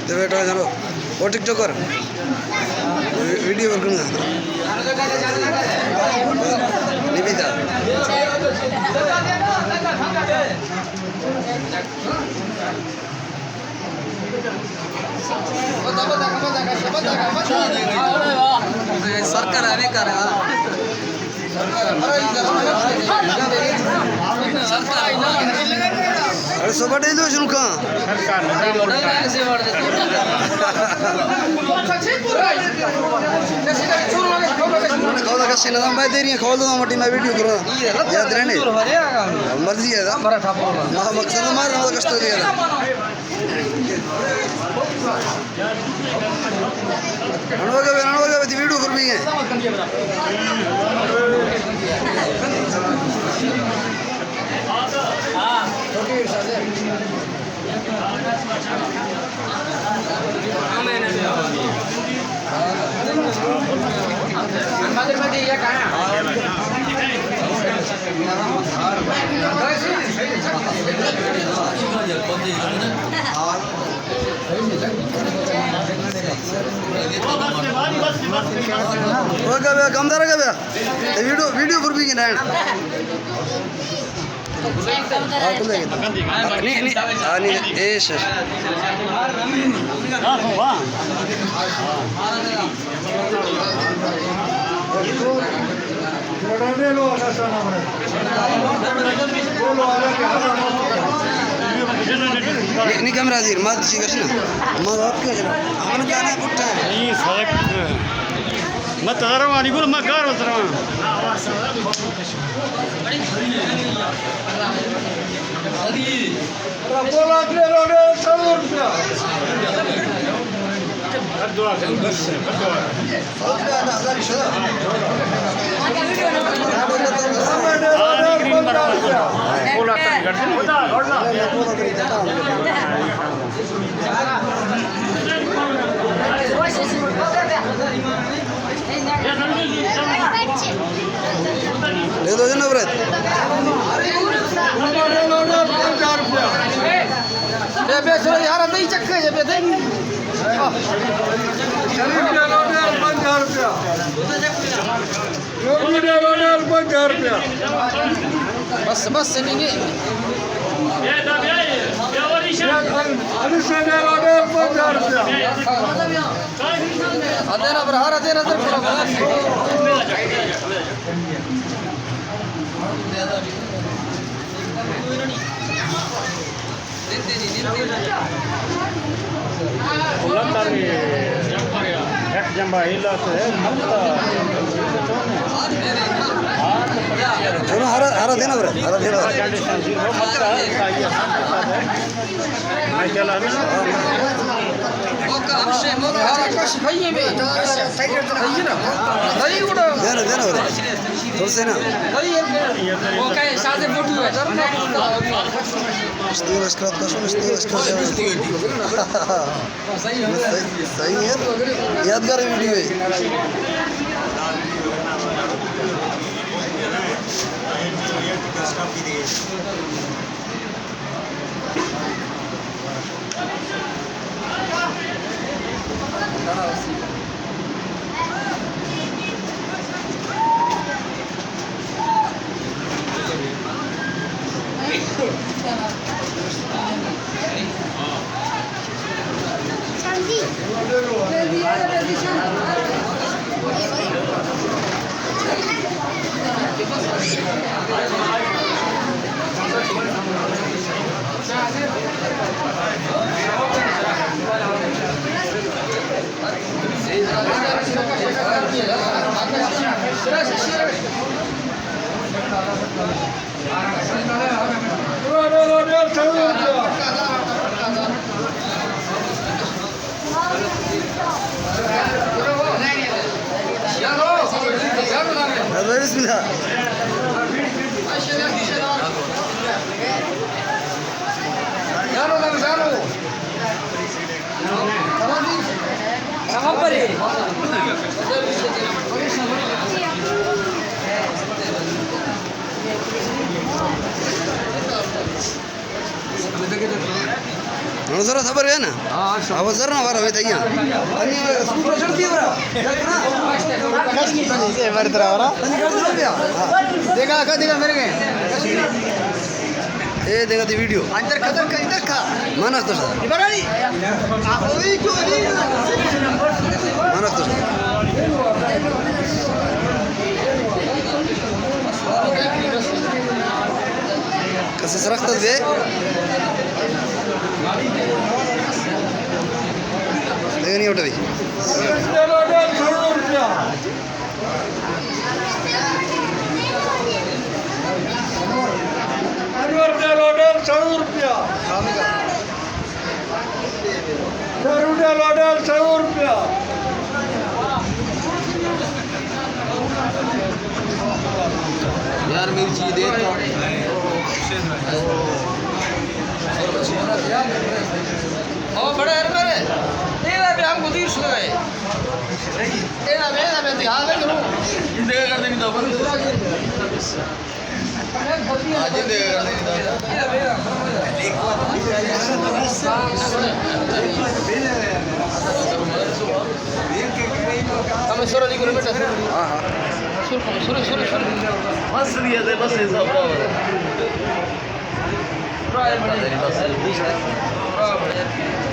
دے بیٹا جانو، او ٹک ٹاکر، وی-، video working. نبیتا۔ سرکار ہمیں کر رہا۔ اڑے صبح ڈیل دو شروع کاں۔ کھودا کشے نہ، میں دے رہی ہیں، کھول دو مٹی، میں ویڈیو کروں۔ یاد رہنے۔ مرضی ہے نا۔ مقصد مار رہا کشتے دے۔ ہنوگا بے، ہنوگا بے، تی ویڈیو کر بھی ہے۔ اوکے بھیا، کم دار کا بھیا۔ اے ویڈیو، ویڈیو پر بھی گنا ہے۔ ہاں، کم دار۔ نہیں، نہیں، ہاں، نہیں، اے سر۔ نی، نی کمرہ زیر، ما چی گشنا؟ ما آپ کیا جنا؟ ہمیں جانا ہے پٹھا ہے۔ نہیں، سڑک، میں تزاروں آنی گل، میں گار اترا۔ لے دو جناب رت۔ بے، بے، سو یار، اتئی چکے جے، بے، دے۔ شریف ڈیلو ڈیل پنجاہ روپیہ۔ شریف ڈیلو ڈیل پنجاہ روپیہ۔ بس، بس، نہیں، نہیں۔ علی سے ڈیلو ڈیل پنجاہ روپیہ۔ ادھر اب رہا، ادھر، ادھر۔ چلو، ہرا، ہرا دینا برا، ہرا دینا برا۔ دینا، دینا برا۔ ترسے نا۔ وہ کہے، شاہ سے فوٹو ہے۔ اشتو لشکر کشو، اشتو لشکر کشو۔ صحیح، صحیح ہے۔ یادگار ویڈیو ہے۔ بسم اللہ۔ ہن ذرا صبر ہے نا؟ ہاں، ہاں، صبر۔ اب ذرا نہ ورا، میں تیار۔ انی سوپر چڑھتی ہے ورا۔ اے مرد را ورا۔ دیکھا، دیکھا میرے کے۔ اے دیکھا دی ویڈیو۔ اندر قدر کا، اندر کا۔ مانا تو سر۔ برانی۔ مانا تو سر۔ کسے سرخت بے۔ دیگنی اٹھ بھائی۔ انور ڈیل ہوٹل سو روپیہ۔ دارو ڈیل ہوٹل سو روپیہ۔ یار میری چیز دے تو۔ او بڑا یار میرے۔ اے نا بے ہم کو دیر شو گئے۔ اے نا بے، اے نا بے، دیہا بے کرو۔ دے کر دے تو بند۔ ہاں جی، دے کر دے تو۔ ہمیں سورا نہیں کرو بیٹا۔ ہاں، ہاں۔ سر کو، سر، سر، سر۔ بس دیا دے، بس ایسا برابر ہے۔ برابر ہے۔ برابر ہے۔